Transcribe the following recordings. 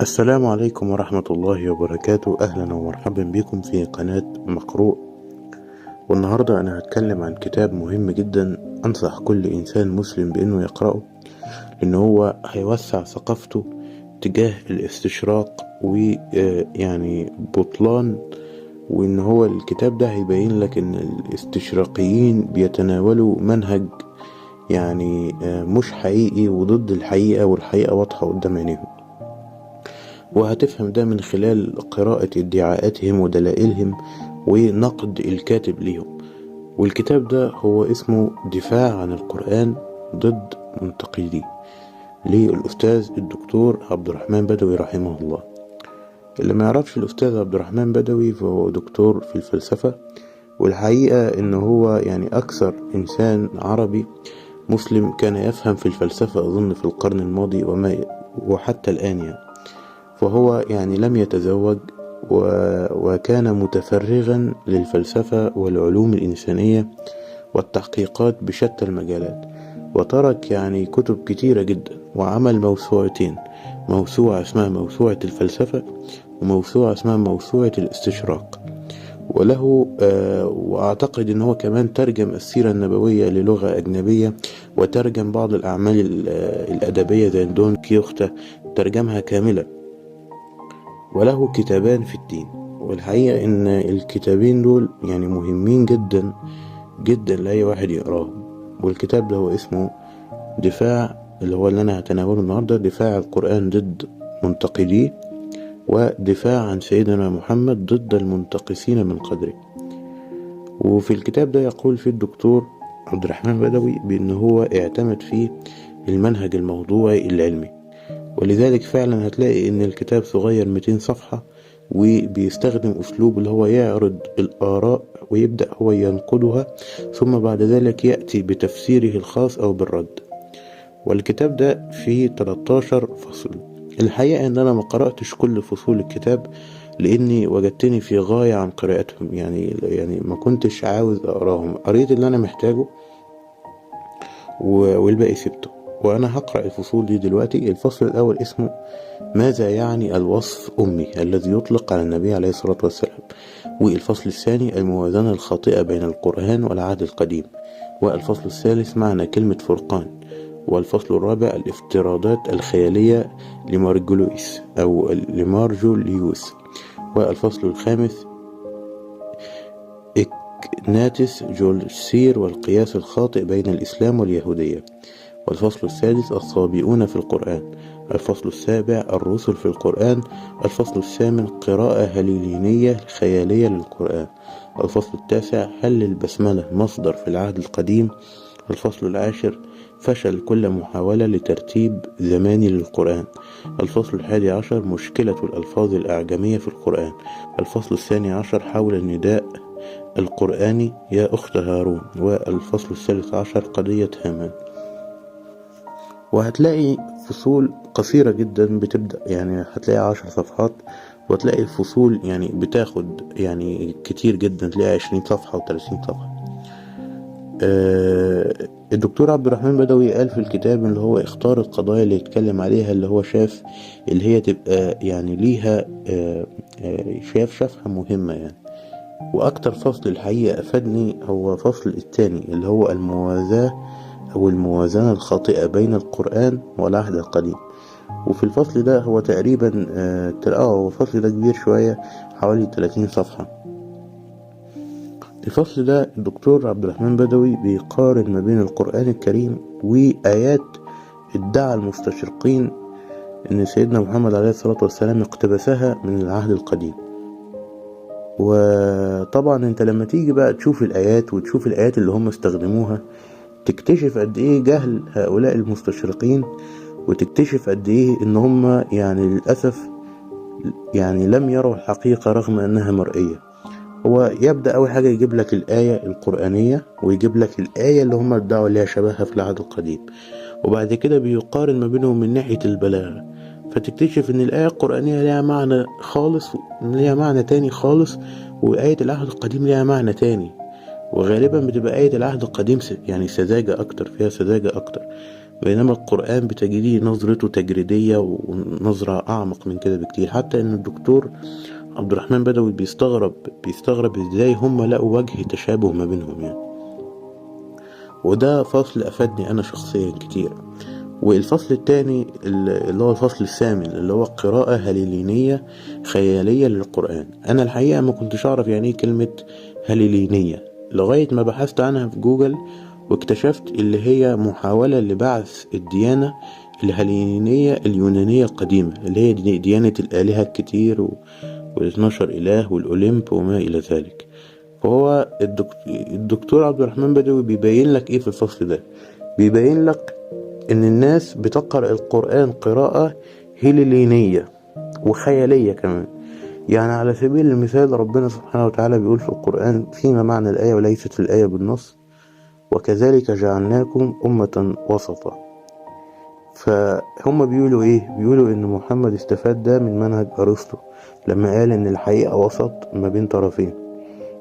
السلام عليكم ورحمة الله وبركاته. أهلا ومرحبا بكم في قناة مقروء. والنهاردة أنا هتكلم عن كتاب مهم جدا أنصح كل إنسان مسلم بأنه يقرأه، لأن هو هيوسع ثقافته تجاه الاستشراق ويعني بطلان، وإن هو الكتاب ده هيبين لك إن الاستشراقيين بيتناولوا منهج يعني مش حقيقي وضد الحقيقة، والحقيقة واضحة قدام عينيهم، وهتفهم ده من خلال قراءة ادعاءاتهم ودلائلهم ونقد الكاتب ليهم. والكتاب ده هو اسمه دفاع عن القرآن ضد منتقديه، للأستاذ الدكتور عبد الرحمن بدوي رحمه الله. اللي ما يعرفش الأستاذ عبد الرحمن بدوي فهو دكتور في الفلسفة، والحقيقة إن هو يعني أكثر إنسان عربي مسلم كان يفهم في الفلسفة أظن في القرن الماضي وحتى الآن يعني. فهو يعني لم يتزوج وكان متفرغا للفلسفة والعلوم الإنسانية والتحقيقات بشتى المجالات، وترك يعني كتب كتيرة جدا، وعمل موسوعتين، موسوعة اسمها موسوعة الفلسفة وموسوعة اسمها موسوعة الاستشراق. وله وأعتقد إن هو كمان ترجم السيرة النبوية للغة أجنبية، وترجم بعض الأعمال الأدبية زي دون كيوختا ترجمها كاملة. وله كتابان في الدين، والحقيقة إن الكتابين دول يعني مهمين جدا جدا لأي واحد يقراهم. والكتاب ده هو اسمه دفاع، اللي هو اللي أنا هتناوله النهاردة، دفاع القرآن ضد منتقديه، ودفاع عن سيدنا محمد ضد المنتقصين من قدره. وفي الكتاب ده يقول فيه الدكتور عبد الرحمن بدوي بأن هو اعتمد فيه المنهج الموضوعي العلمي، ولذلك فعلا هتلاقي ان الكتاب صغير 200 صفحة، وبيستخدم اسلوب اللي هو يعرض الاراء ويبدأ هو ينقدها، ثم بعد ذلك يأتي بتفسيره الخاص او بالرد. والكتاب ده فيه 13 فصل. الحقيقة ان انا ما قرأتش كل فصول الكتاب لاني وجدتني في غاية عن قراءتهم، يعني ما كنتش عاوز اقراهم، قريت اللي انا محتاجه والباقي سبته. وأنا هقرأ الفصول دي دلوقتي. الفصل الأول اسمه ماذا يعني الوصف أمي الذي يطلق على النبي عليه الصلاة والسلام، والفصل الثاني الموازنة الخاطئة بين القرآن والعهد القديم، والفصل الثالث معنى كلمة فرقان، والفصل الرابع الافتراضات الخيالية لمارجوليوس أو لمارجوليوس، والفصل الخامس إكناتس جولسير والقياس الخاطئ بين الإسلام واليهودية، والفصل السادس الصابئون في القرآن، الفصل السابع الرسل في القرآن، الفصل الثامن قراءة هليلينية خيالية للقرآن، الفصل التاسع هل البسملة مصدر في العهد القديم، الفصل العاشر فشل كل محاولة لترتيب زماني للقرآن، الفصل 11 مشكلة الألفاظ الأعجمية في القرآن، الفصل 12 حول النداء القرآني يا أخت هارون، والفصل 13 قضية هامان. وهتلاقي فصول قصيرة جدا بتبدأ، يعني هتلاقي 10 صفحات، وتلاقي الفصول يعني بتاخد يعني كتير جدا، تلاقي 20 صفحة و30 صفحة. الدكتور عبد الرحمن بدوي قال في الكتاب اللي هو اختار القضايا اللي يتكلم عليها، اللي هو شاف اللي هي تبقى يعني ليها شافها مهمة يعني. وأكتر فصل الحقيقة أفادني هو فصل الثاني اللي هو الموازاة أو الموازنة الخاطئة بين القرآن والعهد القديم. وفي الفصل ده هو تقريبا هو الفصل ده كبير شوية، حوالي 30 صفحة. الفصل ده الدكتور عبد الرحمن بدوي بيقارن ما بين القرآن الكريم وآيات ادعى المستشرقين إن سيدنا محمد عليه الصلاة والسلام اقتبسها من العهد القديم. وطبعا انت لما تيجي بقى تشوف الآيات وتشوف الآيات اللي هم استخدموها، تكتشف قد ايه جهل هؤلاء المستشرقين، وتكتشف قد ايه ان هم يعني للأسف يعني لم يروا الحقيقة رغم انها مرئية. هو يبدأ اول حاجة يجيب لك الآية القرآنية، ويجيب لك الآية اللي هم ادعوا ليها شبهها في العهد القديم، وبعد كده بيقارن ما بينهم من ناحية البلاغة، فتكتشف ان الآية القرآنية ليها معنى خالص، ليها معنى تاني خالص، وآية العهد القديم ليها معنى تاني. وغالبا بتبقى آية العهد القديم يعني سذاجة أكتر، فيها سذاجة أكتر. بينما القرآن بتجديه نظرته تجريدية ونظرة أعمق من كده بكتير. حتى إن الدكتور عبد الرحمن بدوي بيستغرب إزاي هم لقوا وجه تشابه ما بينهم يعني. وده فصل أفادني أنا شخصيا كتير. والفصل الثاني اللي هو الفصل الثامن اللي هو قراءة هليلينية خيالية للقرآن. أنا الحقيقة ما كنتش أعرف يعني إيه كلمة هليلينية لغاية ما بحثت عنها في جوجل، واكتشفت اللي هي محاولة لبعث الديانة الهليلينية اليونانية القديمة، اللي هي ديانة الآلهة الكتير وال12 إله والأولمب وما إلى ذلك. فهو الدكتور عبد الرحمن بدوي بيبين لك إيه في الفصل ده؟ بيبين لك إن الناس بتقرأ القرآن قراءة هليلينية وخيالية كمان. يعني على سبيل المثال ربنا سبحانه وتعالى بيقول في القرآن فيما معنى الآية وليست في الآية بالنص: وكذلك جعلناكم أمة وسطا. فهم بيقولوا إيه؟ بيقولوا إن محمد استفاد ده من منهج أرسطو لما قال إن الحقيقة وسط ما بين طرفين.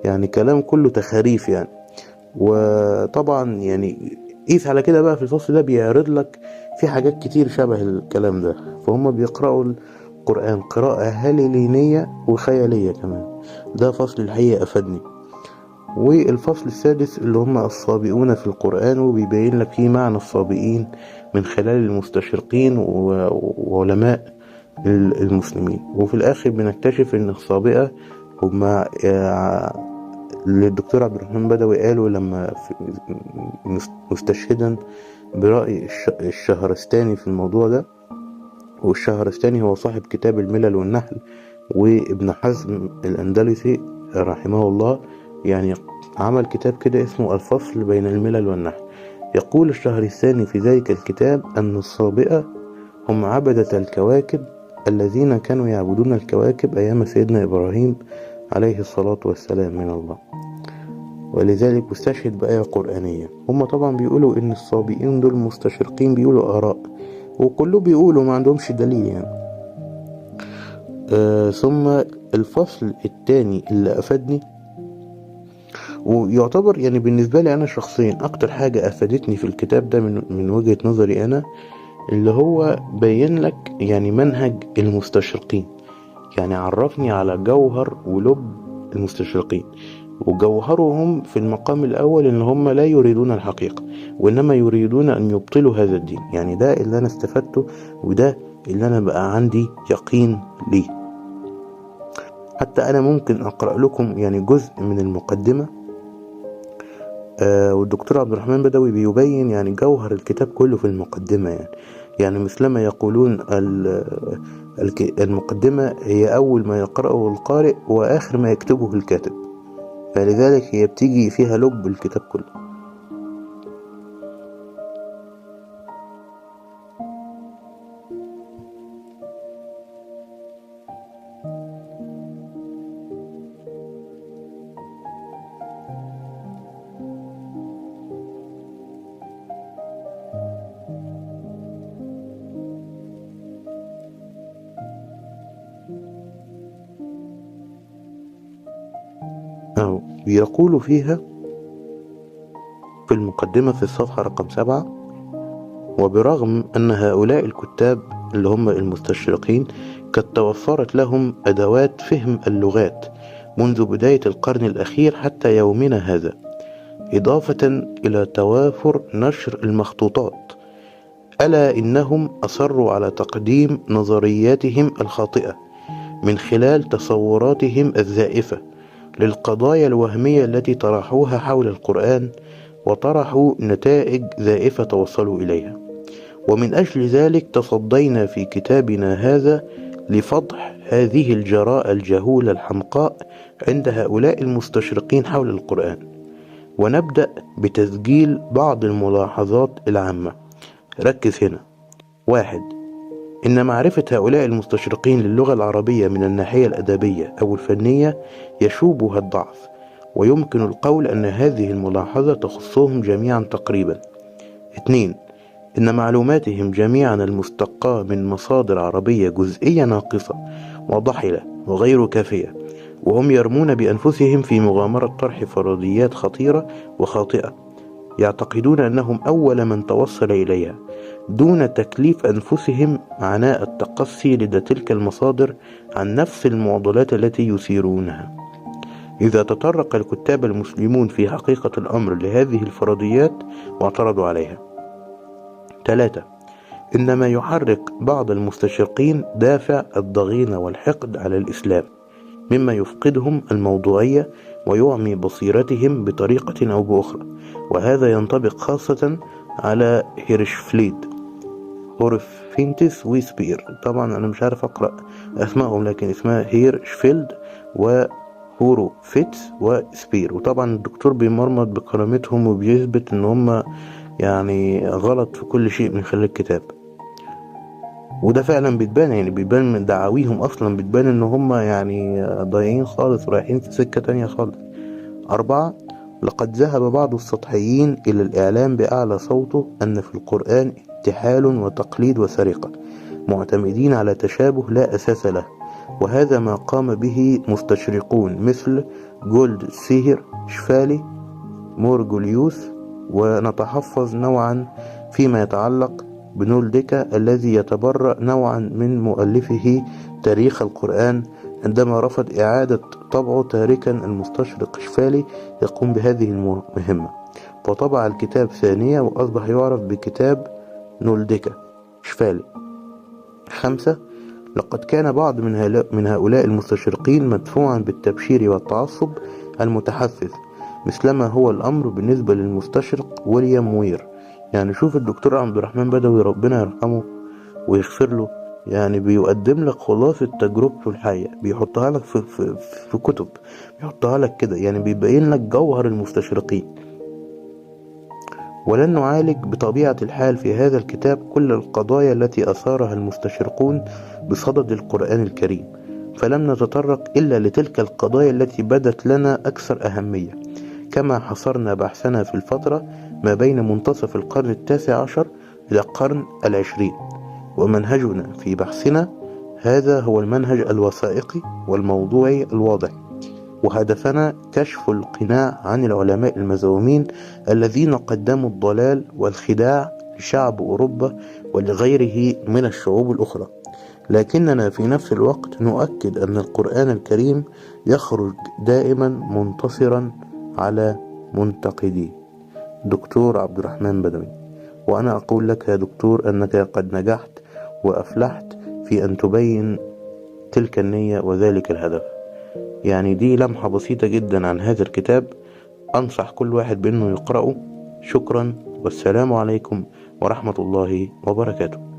يعني كلام كله تخاريف يعني. وطبعا يعني قيس على كده بقى في الفصل ده بيعرض لك في حاجات كتير شبه الكلام ده. فهم بيقرأوا القرآن قراءة هليلينية وخيالية كمان. ده فصل الحقيقة أفادني. والفصل السادس اللي هم الصابئون في القرآن، وبيبين لك فيه معنى الصابئين من خلال المستشرقين وعلماء المسلمين. وفي الآخر بنكتشف إن الصابئة هم اللي الدكتور عبد الرحمن بدوي قالوا لما مستشهدا برأي الشهرستاني في الموضوع ده. والشهرستاني هو صاحب كتاب الملل والنحل، وابن حزم الأندلسي رحمه الله يعني عمل كتاب كده اسمه الفصل بين الملل والنحل. يقول الشهرستاني في ذلك الكتاب أن الصابئة هم عبدة الكواكب الذين كانوا يعبدون الكواكب أيام سيدنا إبراهيم عليه الصلاة والسلام من الله، ولذلك استشهد بآية قرآنية. هم طبعا بيقولوا إن الصابئين دول مستشرقين، بيقولوا آراء وكله بيقولوا ما عندهمش دليل يعني. ثم الفصل الثاني اللي أفادني ويعتبر يعني بالنسبة لي أنا شخصيا أكتر حاجة أفادتني في الكتاب ده من وجهة نظري أنا، اللي هو بين لك يعني منهج المستشرقين. يعني عرفني على جوهر ولب المستشرقين، وجوهرهم في المقام الأول إن هم لا يريدون الحقيقة وإنما يريدون أن يبطلوا هذا الدين. يعني ده اللي أنا استفدته وده اللي أنا بقى عندي يقين ليه. حتى أنا ممكن أقرأ لكم يعني جزء من المقدمة، والدكتور عبد الرحمن بدوي بيبين يعني جوهر الكتاب كله في المقدمة. يعني مثلما يقولون المقدمة هي أول ما يقرأه القارئ وآخر ما يكتبه الكاتب، فلذلك هي بتيجي فيها لب الكتاب كله. بيقول فيها في المقدمة في الصفحة رقم 7: وبرغم أن هؤلاء الكتاب اللي هم المستشرقين قد توفرت لهم أدوات فهم اللغات منذ بداية القرن الأخير حتى يومنا هذا، إضافة إلى توافر نشر المخطوطات، ألا إنهم أصروا على تقديم نظرياتهم الخاطئة من خلال تصوراتهم الزائفة للقضايا الوهمية التي طرحوها حول القرآن، وطرحوا نتائج زائفة توصلوا إليها. ومن أجل ذلك تصدينا في كتابنا هذا لفضح هذه الجراءة الجهولة الحمقاء عند هؤلاء المستشرقين حول القرآن، ونبدأ بتسجيل بعض الملاحظات العامة. ركز هنا. 1. إن معرفة هؤلاء المستشرقين للغة العربية من الناحية الأدبية أو الفنية يشوبها الضعف، ويمكن القول أن هذه الملاحظة تخصهم جميعا تقريبا. 2. إن معلوماتهم جميعا المستقاة من مصادر عربية جزئية ناقصة وضحلة وغير كافية، وهم يرمون بأنفسهم في مغامرة طرح فرضيات خطيرة وخاطئة يعتقدون أنهم أول من توصل إليها، دون تكليف أنفسهم عناء التقصي لدى تلك المصادر عن نفس المعضلات التي يثيرونها. إذا تطرق الكتاب المسلمون في حقيقة الأمر لهذه الفرضيات واعترضوا عليها. 3. إنما يحرك بعض المستشرقين دافع الضغينة والحقد على الإسلام، مما يفقدهم الموضوعية ويعمي بصيرتهم بطريقة أو بأخرى، وهذا ينطبق خاصة على هيرشفليد، هورفينتس وسبير. طبعا أنا مش عارف أقرأ أسمائهم، لكن اسمها هيرشفيلد وهوروفيتس وسبير. وطبعا الدكتور بيمرمط بكرامتهم وبيثبت إن هم يعني غلط في كل شيء من خلال الكتاب، وده فعلا بيتبان، يعني بيبان من دعاويهم أصلا، بتبان إن هم يعني ضايعين خالص ورايحين في سكة تانية خالص. 4. لقد ذهب بعض السطحيين إلى الإعلام بأعلى صوته أن في القرآن انتحال وتقليد وسرقة، معتمدين على تشابه لا أساس له، وهذا ما قام به مستشرقون مثل جولد سيهر، شفالي، مورجوليوس. ونتحفظ نوعا فيما يتعلق بنولدكا الذي يتبرأ نوعا من مؤلفه تاريخ القرآن عندما رفض إعادة طبعه، تاركا المستشرق شفالي يقوم بهذه المهمة، فطبع الكتاب ثانية وأصبح يعرف بكتاب نولدكا شفالي. 5. لقد كان بعض من هؤلاء المستشرقين مدفوعا بالتبشير والتعصب المتحفز، مثلما هو الأمر بالنسبة للمستشرق ويليام وير. يعني شوف الدكتور عبد الرحمن بدوي ربنا يرحمه ويغفر له، يعني بيقدم لك خلاصة تجربته الحية، بيحطها لك في كتب، بيحطها لك كده، يعني بيبين لك جوهر المستشرقين. ولن نعالج بطبيعة الحال في هذا الكتاب كل القضايا التي أثارها المستشرقون بصدد القرآن الكريم، فلم نتطرق إلا لتلك القضايا التي بدت لنا أكثر أهمية، كما حصرنا بحثنا في الفترة ما بين منتصف القرن 19 إلى القرن 20. ومنهجنا في بحثنا هذا هو المنهج الوثائقي والموضوعي الواضح، وهدفنا كشف القناع عن العلماء المزعومين الذين قدموا الضلال والخداع لشعب أوروبا ولغيره من الشعوب الأخرى. لكننا في نفس الوقت نؤكد أن القرآن الكريم يخرج دائما منتصرا على منتقديه. دكتور عبد الرحمن بدوي. وأنا أقول لك يا دكتور أنك قد نجحت وأفلحت في أن تبين تلك النية وذلك الهدف. يعني دي لمحة بسيطة جدا عن هذا الكتاب، أنصح كل واحد بأنه يقرأه. شكرا، والسلام عليكم ورحمة الله وبركاته.